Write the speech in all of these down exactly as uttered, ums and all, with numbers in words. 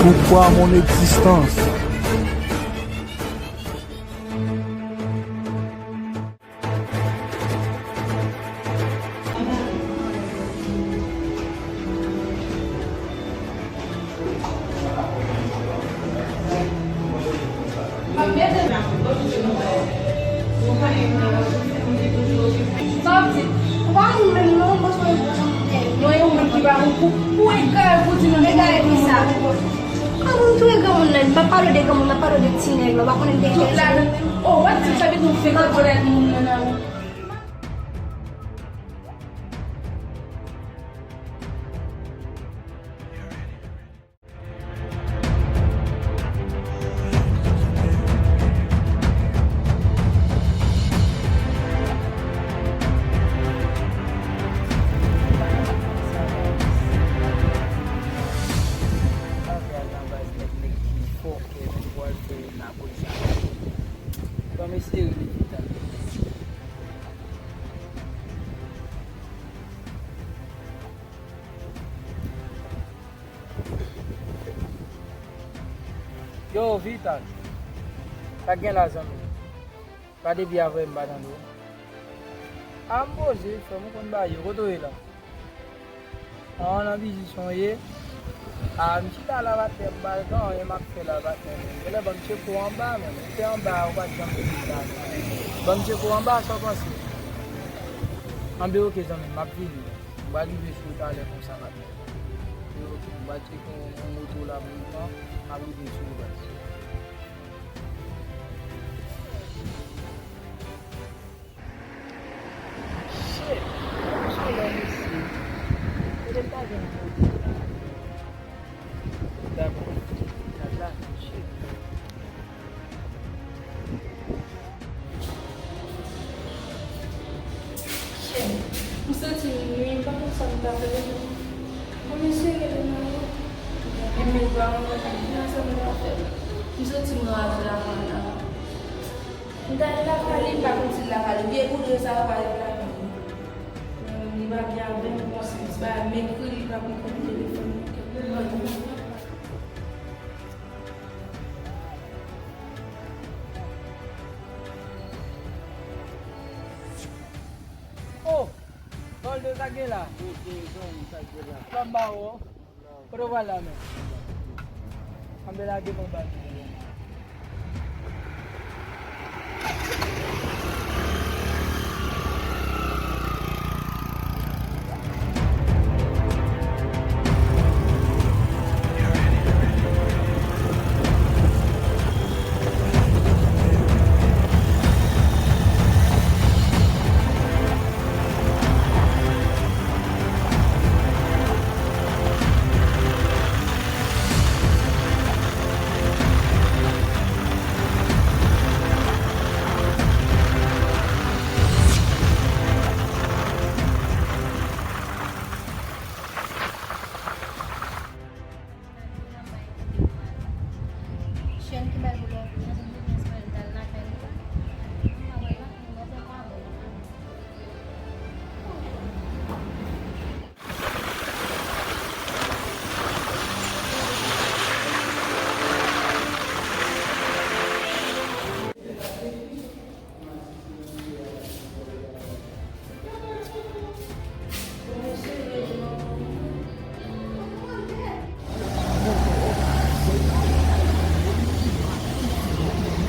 Pourquoi mon existence? Sa w di? Ou pa moun menm non, ou bezwen yon gwo janm tèl. Mwen yon moun ki pa moun pou, pou egare pou di nou egare pou sa. Kòman m touye granmoun nan? M pa pale de granmoun, m ap pale de ti nèg la. Ou pa konnen m te egare sa menm? Oh, w ap di sa vin nou fè kòkòt ak moun nan nan ou. Ban m eseye rele Vital. Yo, Vital. Sa k gen la, zanmi? Pa depi avè m pa tande w. A, m poze, frè m, ou konn bagay yo. Kote w ye la? A, nan pizisyon w ye? A, m chita la, patnè, m pa gen anyen m ap fè la, patnè, men. Genlè ban m tcheke w anba, men. Ou te anba a, ou pa t janm vini la. Ban m tcheke w anba, sa w panse? Anben, oke, zanmi m, m ap vini. M pral rive sou ou talè konsa, patnè. Oke, oke, m pral tcheke yon, yon moto la pou m pran, m ap rive sou ou, patnè. Shit! Yon solèy, mesye. Kote m ta jwenn yon moto la? Dakò. Gad la, shit. Shit. M santi m nwi, m pa konn sa m ta fè. Bon, mesye, rele nan yo. Epi m pa konn sa m ta fè. M santi m raje lavan nan. M ta al lakay li, m pa konn si l lakay li. Vye boudre sa yo pa ret lakay li. Li pa gen avè m konsa, se pa mèkredi li pa konn konn telefòn nan. Oh! Tòldo, sa gen la? Sa m ba ou. Kote w pral la menm? Anben lage m anba tou. Chèn ki bay boulè, nan zòn Boudyans mwen, l t al lakay li la. Mwen pa wè l la, mwen pa wè l la.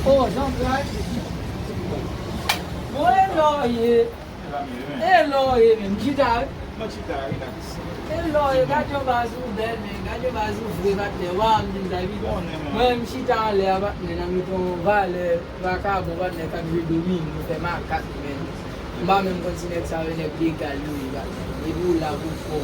Oh, zantray. Bon, e lò ye. E lò ye menm. Chita, wi. Mwen chita, wi, la. E lò ye, gad yon baz ou bèl, men gad yon baz ou vre, patnè. Wa, m di m ta epi mwen, m chita anlè a, patnè, nan mitan yon valè vakabon, patnè, k ap jwe domino, fè makak, men. M pa menm konn si nèg sa yo nèg legal yo ye, patnè. Epi w la pou fò.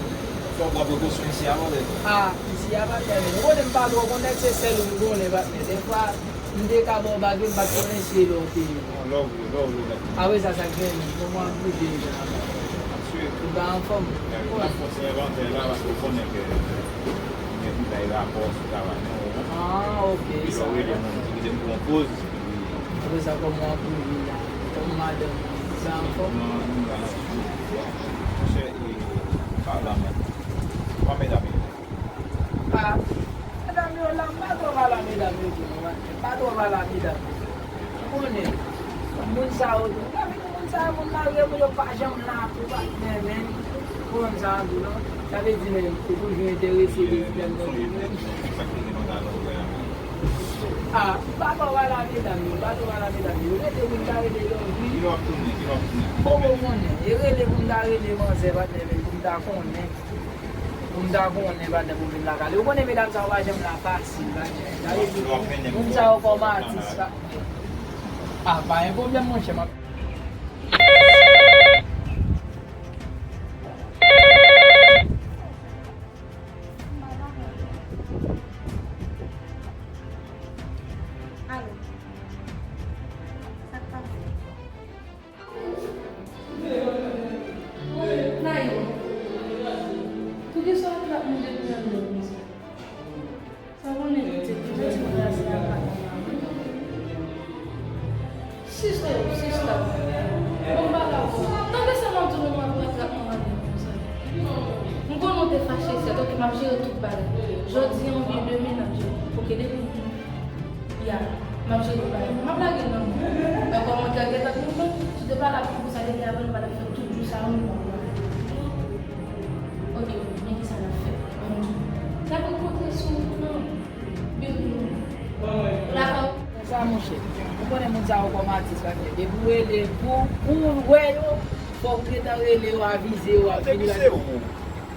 Fò w pran prekosyon isi a, patnè. A, isi a, patnè, men. Ou konnen m pa twò konn nèg, se sèl ou m konnen, patnè. Dèfwa, m te ka ba w bag, men m pa t konnen si e lò w te ye. Love you, love you, man. Apre sa, sa k gen, kòman w ap bouje, jan? Ou pa anfòm? N ap fè yon ti envantè la, paske w konnen ke gen tout bagay rapò sou travay nou, wi. Ah, ok. Epi lè w rele moun ki kite m pou yon poz, epi apre sa, kòman w ap bouje la? Kòman madanm ou? Ou pa anfòm? Non, nou la, nou la. Monchè, e, palan menm. Kòman medam yo? Ah, medam yo la, Pa twò pale a medam yo. Ou konnen, moun sa yo tou, ou ka vin moun sa yo, moun marye, moun yo pa janm la tou, patnè, men. Ou konn sa m di w non? Sa vle di, men, ou toujou enterese lesbyèn nan tou menm. Ah, pa twò pale a medam yo, pa twò pale a medam yo. Rele moun ta rele yo, wi. Kilè w ap tounen, kilè w ap tounen? Bon, bon, konnen. E rele moun ta rele manzè, patnè, men pou m ta konnen. Pou m ta konnen, patnè, pou m vin lakay li. Ou konnen medam sa yo pa janm la fasil, patnè. Sa vle di, moun sa yo kòm atis, patnè. Ah, pa gen pwoblèm, monchè, m ap Alo. Sa k pase? Nayo, poukisa w ap mande pou yon lòt mesye? Sa konnen pitit, pitit ti moun la se apa. Sista, sista. Bon bagay. Tande sa m ap di w, nou pa pran tretman madanm konsa. M konnen w te fache, sèt, oke, m ap jere tout bagay. Jodi a oubyen demen, n ap jere. Oke, depi ya, m ap jere tout bagay. M ap lage l nan men w. Nan kòmantè, gentan di m, si w te pale avèk m konsa depi avan, nou pa t ap fè tout jou sa yo, nou pa t ap pale. Oke, men kisa n ap fè? N ap rankontre sou wout lan. Konsa, monchè, ou konnen moun sa yo kòm atis, patnè. Depi w rele pou, pou w wè yo, fòk ou gentan rele yo, avize yo, ap vini.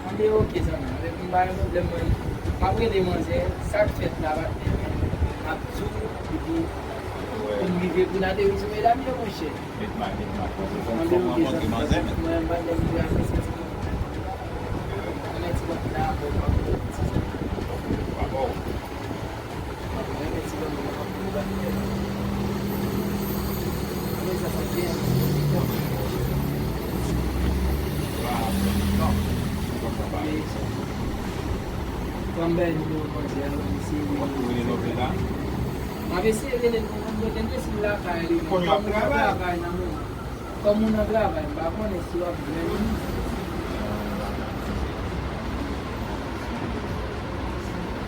Anben, oke, zanmi. Anben, m pa gen pwoblèm, mwen. M ap rele manzè, sa k fèt la, patnè. M ap di w, epi pou m rive pou n ateri sou medam yo, monchè. Met may, met may. Fò m rankontre manzè, men. Mwen, m pa t gen pwoblèm avèk sa. Mwen, ti bòt la, bon, pa bon, ti sa. Pa bon. Mwen, ti bòt la, pa bon, pa bon. Mwen, sa, sa byen. Fò m bay nimewo manzè a, mwen, se. Ou konn rele lòt la? M ap eseye rele l, mwen, mwen, mwen, mwen, si l lakay li. Kounye a l ap travay? Travay nan moman. Kòm ou nan travay, m pa konnen si w ap jwenn li.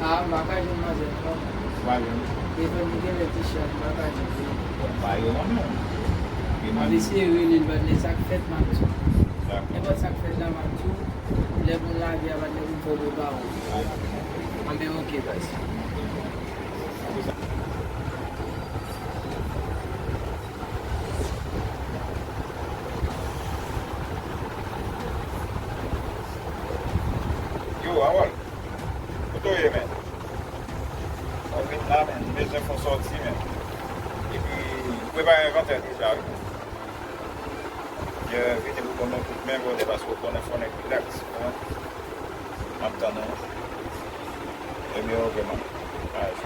A, m pa ka jwenn manzè non. Ou pa jwenn? Telefòn li genlè ti chay, m pa ka jwenn li. Ou pa yo non. M ap eseye rele l, patnè, sa k fèt, m ap di w. Dakò. Nenpòt sa k fèt la, m ap di w. Lè pou m lage a, patnè, pou m fè w prepare w. Anben, oke, baz. Yo, Harold, kote w ye, men? Mwen vin la, men, m bezwen fè yon sòti, men. Epi, m prepare envantè deja, wi. Yo vini pou ban nou kout men, brother, paske w konnen fò nèg rilaks, ou konprann? M ap tann ou. Ebyen, oke, man. Alright.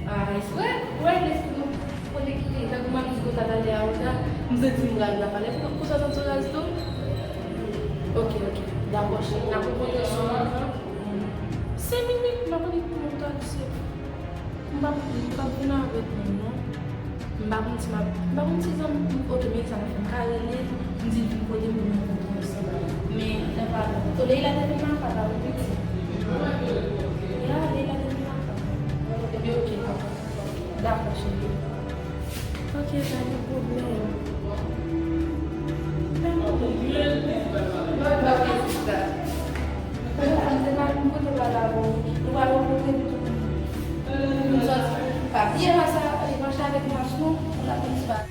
Ah, it's vrai? Ouais, lèske nou konekte, tankou m ap di konsa talè a, ou la, m santi m pral nan palè. Konsa w santi w raz tou? Ok, ok. Dakò, cheri. N ap rankontre sou mwen. Senk minit, m ap konekte pou mwen talè, cheri. M p ap, m p ap vin avèk moun, non. M pa konn si m ap, m pa konn si zanmi, ok, men sa m fè, m ka rele l, m di l vin kote m pou nou rankontre ansanm. Men, nan pa, o, Leila te vin nan pa la, wi, pitit. Ya, Leila te vin nan pa. Ebyen, ok, dakò. Dakò, cheri. Ok, pa gen pwoblèm. Pa gen pwoblèm. Ok, sista. Bon, m te pral, m pote bagay pou ou. Nou pral rankontre nou tou. Nou sòti. Pa bliye mache, mache avèk mas nou, pou n ap vin sou bagay.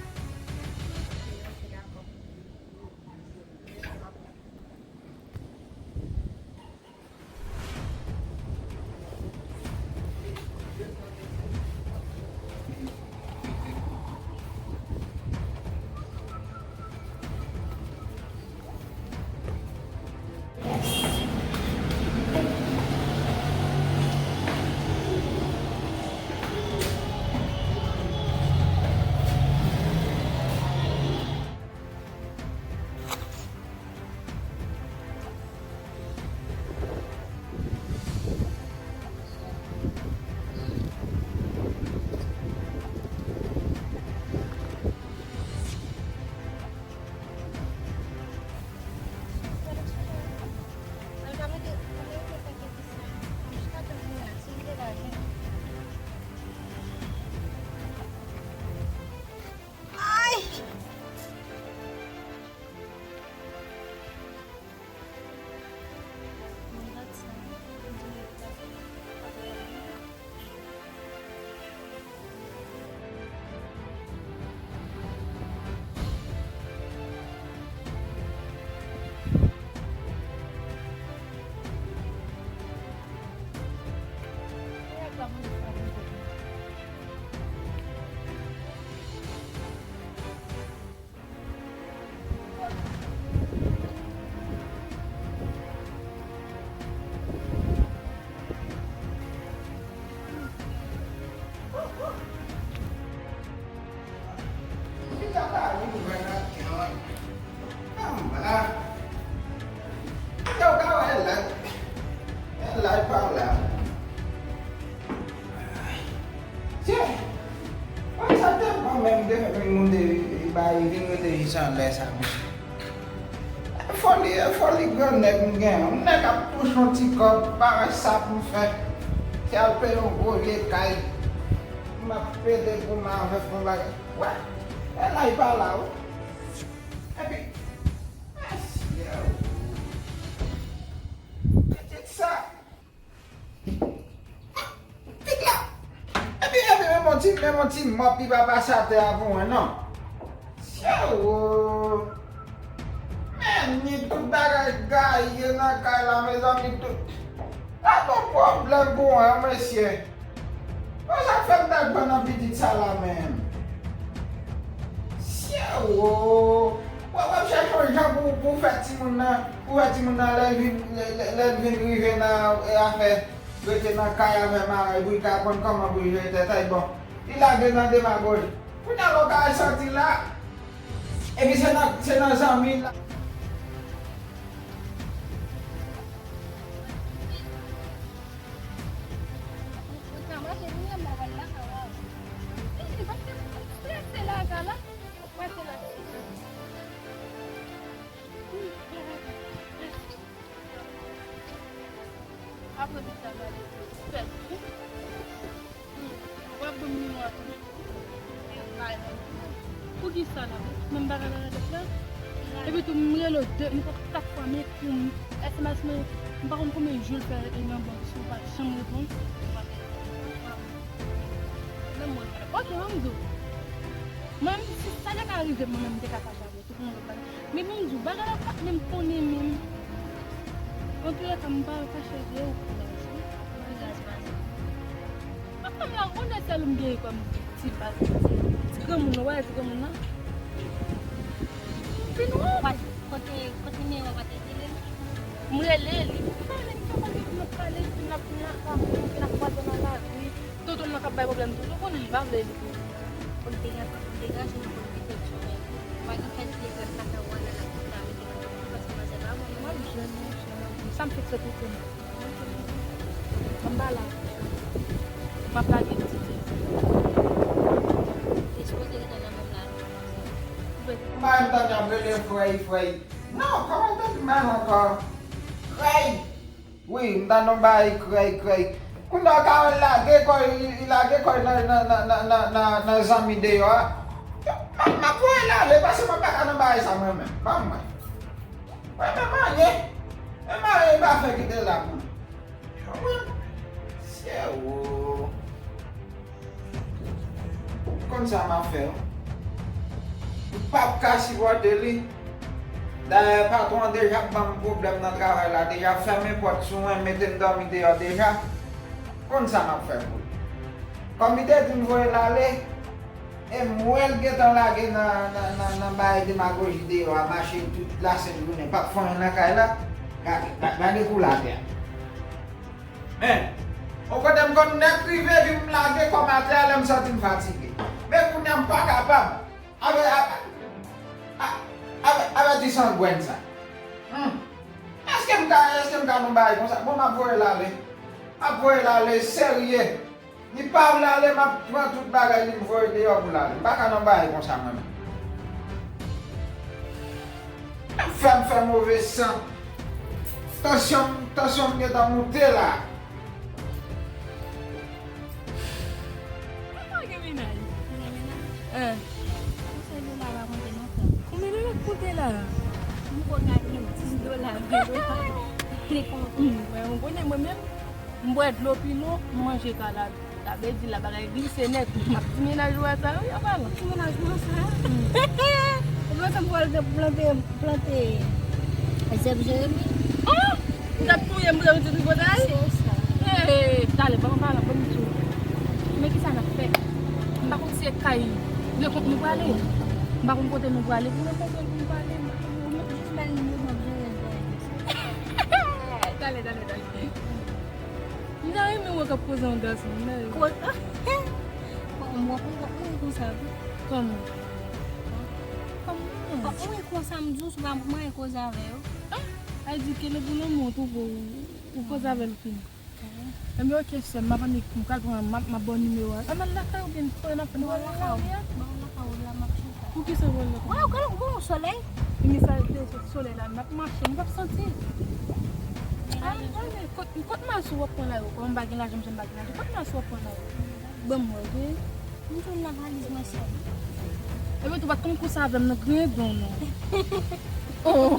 Ou vin rete jis anlè sa, mesye. E foli, e foli gran nèg m gen. Yon nèg ap touche yon ti kòb, pa wè sa pou m fè. Se al peye yon gwo vye kay. M ap pede pou m avèk yon bagay. Wè, e la, li pa la, wi. Epi, mesye, pitit sa. Vit la! Epi, epi, menm yon ti, menm yon ti mòp, li pa pase atè a pou mwen, non. Syewo! Men, ni tout bagay gaye nan kay la, mezanmi, tout. Pa gon pwoblèm pou mwen, mesye. Bon, sa k fè m ta pran nan pitit sa la menm? Syewo! W ap, w ap chèche yon jan pou, pou fè timoun nan, pou fè timoun nan lè l vin, lè, lè, lè l vin rive nan, e, afè rete nan kay avè mari pou l ka konn kòman pou l jere tèt, ay bon. Li lage nan demagoji. Kounye a la w ka al santi la, epi se nan, se nan zanmi la. Apre tout sa, gade, pèdi. Hmm. W ap ban m nimewo a tou. Poukisa la? Menm bagay la nan tèt la. Epi tou, m rele w de, m konn kat fwa, men pou m, S M S mwen, m pa konn konbyen jou l fè nan bank, si w pa janm reponn. Menm mwen, ok, ann di w. Mwen, si sa te ka rive mwen menm, m te ka fache avè w. Men pou m di w, bagay la pa t menm konnen menm. Antoulèka, m pa fache avè w. Mwen pa m la konnen sèl ou m genyen kòm ti baz. Ti granmoun nan, w pa wè ti granmoun nan? M fin wè w. Kote, kote nimewo a, kote rele m? M rele li, m pale, m fè konnen n ap pale, n ap, n ap, n ap kwaze nan lari. Tonton nan k ap bay pwoblèm tou, ou konnen m pa vle li pou ou. Pou m te gen, pou m te gason, pou m te fè ti mwen. M pa gen fè ti lekrèm kaka w ala la tout la, rete nan tout pase manzè pa bon, non. M ap jwenn, monchè, m ap jwenn. Sa m fèk sot rete nan. Anba la. M ap lage ti tèt. Li sipoze rete nan menm lari. M pa janm tande y ap rele frèy, frèy. Non, kòman w te di m ankò? Frèy! Wi, m tande yon bagay krèy, krèy. Kounye a, Carole lage kò l, li, li lage kò l nan, nan, nan zanmi deyò a. M ap, m ap voye l ale, paske mwen pa ka nan bagay sa mwen menm. Ban mwen. Mwen menm anyen. Menm anyen li pa fè kite l la pou li. Mwen, sye wo. Ou konn sa m ap fè, wi. M p ap ka sipòte li. Dayè, patwon an deja ap ban m pwoblèm nan travay la, deja fèmen pòt sou mwen, mete m dòmi deyò deja. Ou konn sa m ap fè pou li. Kòm li te di m voye l ale, e m wè l gentan lage nan, nan, nan, nan bay demagoji deyò a, mache tout lasent jounen, p ap fè anyen nan kay la. Gade, gade kou l atè a. Men, yon kote m konn nèk rive epi m lage kò m atè a lè m santi m fatige. Men kounye a m pa kapab. Avè, avè, avè, avè ti sangwen sa. Hmm. Èske m ka, èske m ka nan bagay konsa? Bon, m ap voye l ale. M ap voye l ale serye. Li pa vle ale, m ap pran tout bagay li, m voye l deyò pou l ale. M pa ka nan bagay konsa mwen menm. Ap fè m fè move san. Tansyon, tansyon m gentan moute la. Kòman gen mennaj? Gen mennaj? Hein. Ou se dola pa konte non frè. Konbyen dola k konte la? M konn gade dis dola, ven dola. Li konte. Hmm, mwen, ou konnen mwen menm, m bwè dlo pilo, m manje kalabri. Sa vle di la bagay glise nèt. M ap di mennaj ou a sa, wi, an palan. Ki mennaj mwen sa? Ou panse m pral te plante, plante zèb Jeremi? Oh! Ou t ap touye m pou yo di nou potay? Se sa. Hey, talè, ban m pale, ban m di w. Men ki sa n ap fè? M pa konn si se kay renkont nou prale. M pa konn kote nou prale. Pou renkont nou prale, m pa konn. Jis bèl moun yo m ap jere l. Talè, talè, talè. M ta renmen wè k ap koze yon gason, men. Ko-, bon, mwen konn w ap mwen konsa tou. Kòman? Kòman? Bon, mwen konsa m di w, si w pa mwen koze avè yo. Ah, sa vle di ke lè pou lanmou w twouve w, ou koze avè l fini. Mhm. Enben, ok, sè m, m ap annik, m pral pran, m ap, m ap ba w nimewo a. Ann al lakay ou byen, frè, n ap fè nou lakay ou. Ba w lakay ou la, m ap chita. Poukisa w pral nan kay? Wè, w gen yon solèy. Misaj de solèy la, n ap mache, nou p ap santi. Kot, kot mas ou w ap pran la yo? Kòm m pa gen lajan, m pa gen lajan. Kot mas ou w ap pran la yo? Ban m wè, wi. M jwenn nan valiz mwen sèl. Ebyen, tou pa t konn konsa avè m, nan griyen don, non. Oh.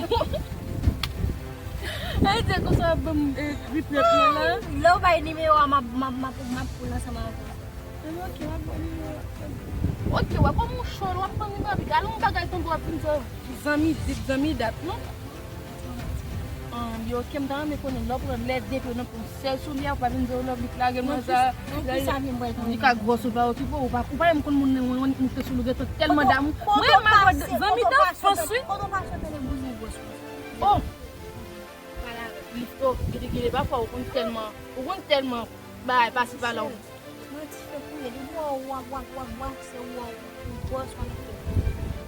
Ay, te konsa, ban m, eh, replay la. Lè w bay nimewo a, m ap, m ap, m ap, m ap pran ansanm avè w. Ebyen, ok, w ap ban nimewo a. Ok, w ap ban m yon chòl, w ap ban m yon babit. Alon bagay tonbe w ap vin fè zanmi, zanmi dat, non? Ann, yo, ok, m ta renmen konnen lè w pran lè depi w nan pran sèl soulye a, ou pa vin di w love li, lage mwen sa. Li ka gwòs ou pa okipe w, ou pa, ou pa menm konn moun nan, ou moute sou li, ou gentan tèlman damou. Mwen, m ap zanmi danfans, wi. Kote w pase tande bouzen gwòs konsa? Oh! Pale avè m. Li, oh, gede, gede, pafwa ou konn tèlman, ou konn tèlman bagay pase pa la. Manti fè pou ye, depi w wè w ap, w ap, w ap brase, w wè w gwòs, w ap fè.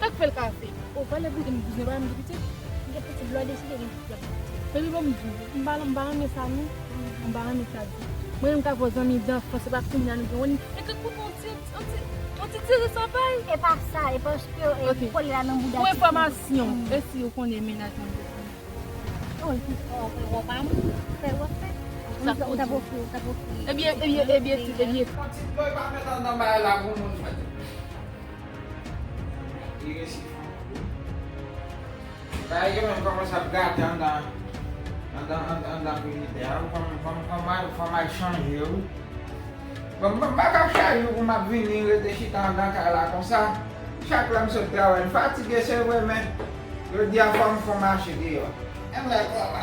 Sa k fè l ka fè? O, valè bouzen, bouzen pa menm gen pitit? Gen pitit, lè w deside gen pitit, w ap gen pitit. Epi bon, m di w, m pa, m pa renmen sa, non. M pa renmen sa di. Mwen menm, m ka fè w zanmi danfans, se pa kounye a nou gen, e ke kout yon ti, yon ti, yon ti tire san pay. E pa sa, e paske, e, kole la nan bouda ti fi. Pou enfòmasyon, e si ou konnen mennaj mwen depi? Oh, epi, oh, epi, w pa moun, fè w ap fè. Sa ou t ap ofri, ou t ap ofri. Ebyen, ebyen, ebyen, ti, ebyen. Yon ti dlo pa met anndan bagay la pou moun, frè. Li resi fon. Bagay yo menm kòmanse ap gate anndan, anndan, anndan, anndan prizitè a. Fò m, fò m, fò m al, fò m al chanje, wi. Bon, m pa ka chak jou pou m ap vini rete chita anndan kay la konsa. Chak lè m sot travay, m fatige, se vre, men jodi a fò m fè yon mache deyò. Menm lè kò a pa,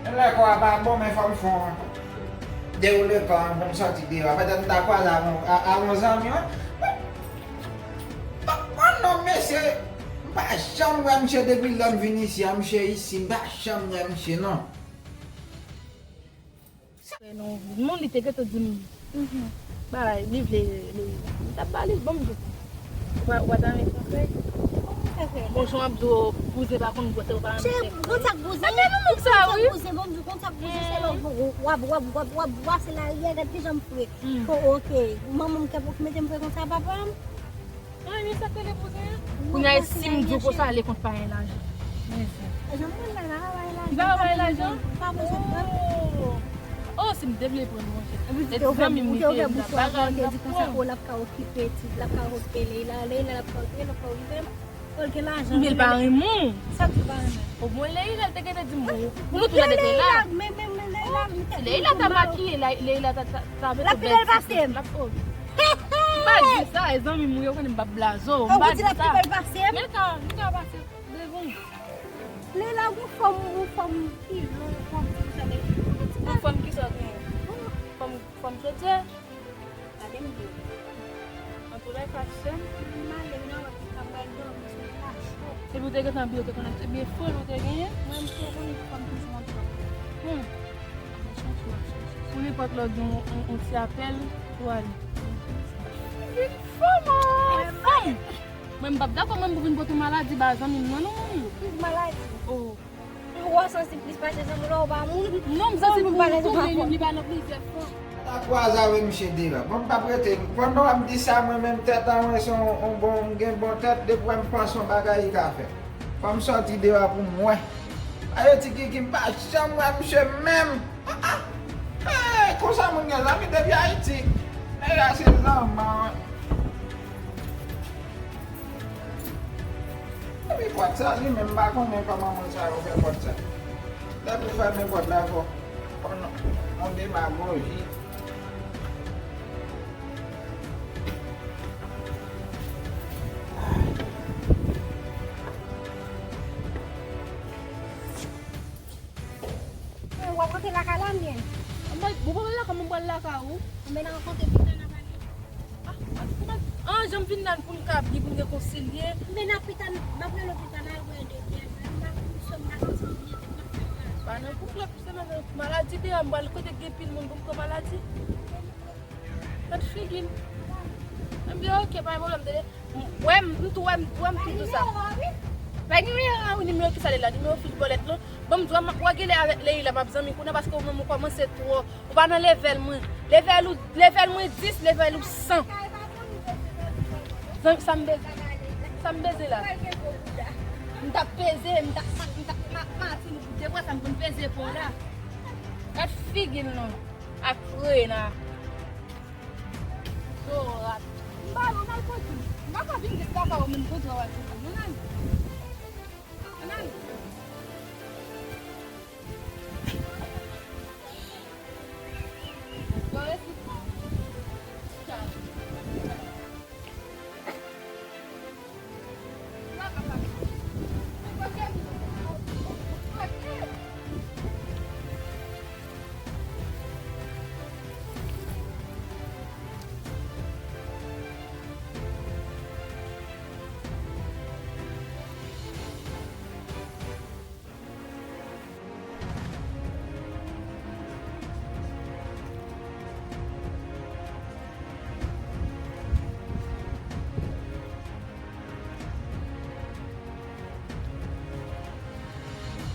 menm lè kò a pa bon, men fò m fè yon dewoule kò a pou m sòti deyò. Petèt m ta kwaze avè yon, a, avè yon zanmi, wi. Bon, bon, non, mesye, m pa janm wè misye depi lè m vin isi a, misye isi, m pa janm wè misye, non. Sa non, non, li te gentan di m, mhm, bagay, li vle, li, li t ap ba li, bon, m di, ou pa, ou pa ta renmen konsèy? Konsèy? Bon, jan w ap di w, bouzen pa konn gwòs, ou pa renmen konsèy. Konn sa k bouzen? Ebyen, nou menm sa, wi. Konn sa k bouzen, bon, m di w, konn sa k bouzen, se lè w, w ap, w ap, w ap, w ap brase lari a, gad kijan m fre. Hmm. Bon, ok, manman m k ap mete m fre konsa, papa m. Ay, men sa k rele bouzen an? Kounye a, si m di w konsa, ale kont pa gen lajan. Men sa. Jan m konn la, la pa bay lajan. Li pa bay lajan? Pa bezwen pran. Oh. Oh, si m te vle pran, monchè. Epi ou te zanmi m, ou te ouvè bouch ou avan, ou te di konsa, oh, l ap ka okipe ti, l ap ka okipe Leila, Leila l ap ka okipe, l ap ka okipe m. Oh, l gen lajan. Men l pa renmen w. Sa k fè l pa renmen? Omwen Leila, l te gentan di m, oh, pou nou tou la de Leila. Men, men, men Leila, oh, Leila ta makiye, Leila ta, ta, ta mete bèl ti. L ap pi bèl pase m. L ap, oh. M pa di sa, e zanmi m, ou yo konnen m p ap blaze w, m pa di sa. Ou di l ap pi bèl pase m? Men ka, li ka pase devan. Leila, gon fòm, gon fòm ki long, fòm ki sa, men. Gon fòm ki sa, gen. Fòm, fòm sòtye. Gade m byen. Antoulèka, sè m, m ale, m nan wè ki sa pral gen, paske m pa cho. Epi ou te gentan byen, ou te konn achte byen fon, ou te genyen? Mwen, m te konnen fòm toujou antre. Hmm. Pou nenpòt lè w gen yon, yon, yon ti apèl, ou ale. Vin fò, man! Fòm! Mwen, m p ap dakò, mwen, pou vin pote yon maladi ba zanmi m nan, non, manmi. Ki maladi? Oh. Ou wè w sansib plis pase zanmi w la, ou pa moun. Non, m sansib pou, pou li menm, li pa nan plizyè fòm. M ta kwaze avè misye deyò. Bon, m p ap rete. Pandan w ap di sa, mwen menm tèt an mwen se yon, yon bon, m gen bon tèt, depi w wè m panse yon bagay, li ka fè. Fò m sòti deyò pou m wè. Ayo ti Kiki, m pa janm wè misye menm. Ah, ah. Hey, konsa moun gen zanmi depi Ayiti. Nèg la se zanman, wi. Epi pòt sa, li menm, m pa konnen kòman moun sa yo fè pòt sa. Depi w fèmen pòt la, fò, fò n, yon demagoji. Mwen, w ap rantre lakay la, mwen. Mwen, bon, bon, lakay mwen, mwen pral lakay ou. Mwen nan rankontre Pitana pale. Ah, ah, kòman, ah, jan m vin la pou n ka byen, pou n rekonsilye. Men nan Pitana, m ap rele Pitana, al wè de tèt. M pa konn sou m pa santi m byen, tèt m ap fè mal. Pa nan pou klòp, se maladi de a, m pral kote gen pil moun pou m pran maladi. Gad figi l. Ebyen, ok, pa gen pwoblèm, tande. Wè m, m tou wè m, wè m tou di sa. Bay nimewo a, wi, nimewo ki sa li la, nimewo fich bòlèt lan. Bon, m di w, w a gele avèk Leila, m ap zanmi kounye a, paske ou menm ou kòmanse twò. Ou pa nan level mwen. Level ou, level mwen dis, level ou san. Zanmi, sa m bezwen. Sa m peze la? M t ap peze, m t ap, m t ap, m t ap, m ap mati nou pou de fwa sa m konn peze fò la. Gad figi l non. Ak rena. Zorat. M pa, m al konti. M pa ka vin gen kaka ou menm kontra w al konti. Ann al. Ann al. Bon, resi. Tchao.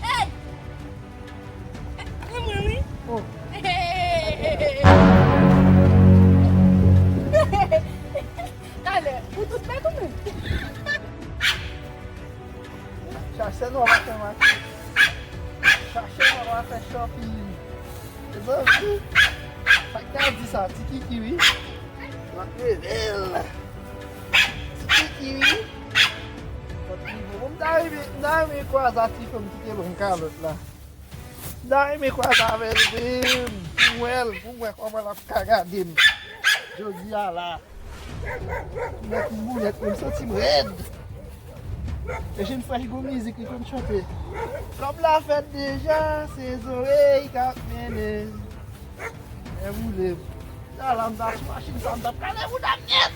Hey! E mwen wi. Oh. Talè, ou tout bèt ou menm? Chache nou ap fè mache. Chache nou ap fè chanpinyon. Mezanmi, sa k ta di sa, ti kiki wi. M ap leve l. Ti kiki wi. Bon, m ta renmen, m ta renmen kwaze a ti fanm ki te ban m kalòt la. M ta renmen kwaze avè l menm. Pou m wè l, pou m wè kòman l ap ka gade m. Jodi a la. Boulèt, m boulèt, m santi m rèd. E jèn frè ki gon mizik li konn chante. Kòb la fèt deja, se zorèy k ap mennen. Lè boule m. Sa la m ta sou machin sa, m t ap kale bouda m nèt.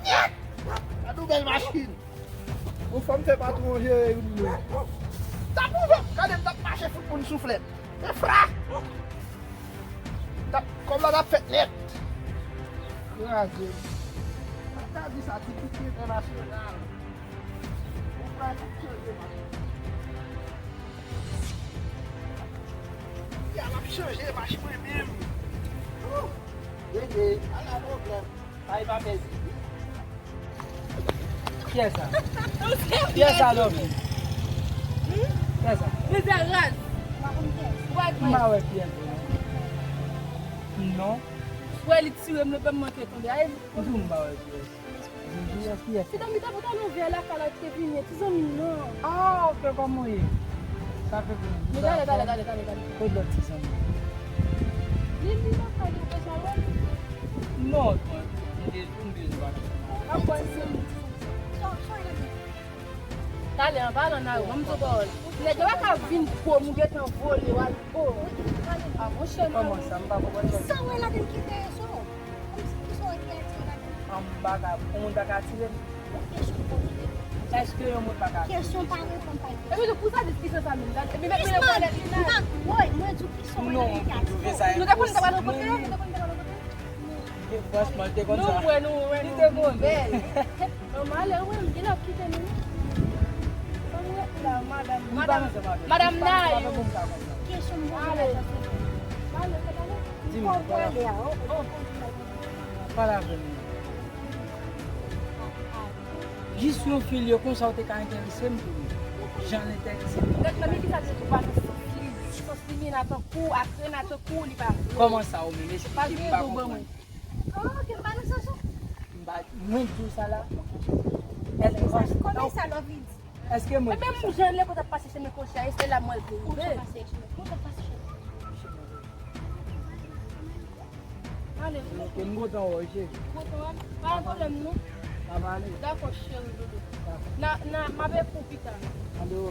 Nèt! Gade yon bèl machin. Yon fanm fè patwon jere youn yo. T ap ouvè, gade m t ap mache fout moun souflèt. E fra! T ap, kòb la t ap fèt nèt. Kraze m. Sa ta di sa, ti piti entènasyonal. Yon bagay k ap chanje machin. Ya l ap chanje machin mwen menm. Dede, ala pwoblèm. Sa e pa pèdi. Kiyès sa? Kiyès sa, Domi? Kiyès sa? Mizè raz. M pa wè kiyès. Non. Wè li tire m, le pè m manke tonbe. Ay, m di w m pa wè kiyès. Kiyès, kiyès? Ti Domi ta pote nou vè lakay la te vini, ti zanmi m nan. Ah, ok, kòman w ye? Sa fè plen. Men talè, talè, talè, talè, talè. Kote lòt ti zanmi? Li, li lakay li, ou bezwen wè l? Non, mwen, mwen te, mwen bezwen pale. Ap wè l, ti zanmi, ti zanmi. Talè, an palan a yo, ban m di w pawòl. Nèg yo pa ka vin gwo, m gentan vole, w al gwo. Ah, monchè, non. Kòman sa? M pa konprann sa. Sa w wè ladan ki enterese w? Kòmsi ki sa w wè ki atire ladan? An, m pa ka, yon moun pa ka atire m. Yon kesyon poze. Èske yon moun pa ka atire m? Kesyon pa reponn, pa kesyon. Epi tou, pou sa diskisyon sa menm, gade, epi mèt mwen nan palèt li la. Woy, mwen di w ki sa w wè ladan ki atire w. Nou te konn sa pa nan kote, nou te konn sa pa nan kote. Franchman, li te konn sa. Nou wè, nou wè, nou bèl. Non, m ale, wi, m gen lè ap kite nou. Madanm, madanm, madanm Nayou. Kesyon m poze la, sa se. Di m, pale avè m. Jis yon fi l ye konsa, ou te ka enterese m tou wi. Jan l enterese m. Gad, men kisa l di tou, pa nan sans li, sans li, men tankou, ak rena tankou, li pa vre. Kòman sa, ou menm? Esplike m, m pa konprann. Ah, ke m pa nan sans ou. M pa, mwen di w sa la. Èske, kòman sa, love li di? Èske mwen di w sa? Ebyen, m jan lè kote ap pase chemen kochè a, e se la mwen rive. Kote ap pase chemen, kote ap pase chemen. Ale. Ok, m kontan wè w, cheri. Kontan wè m. Pa gen pwoblèm, non. N ap ale. Dakò, cheri, doudou. Dakò. Na, na, m ap ekri w pita. An dewo.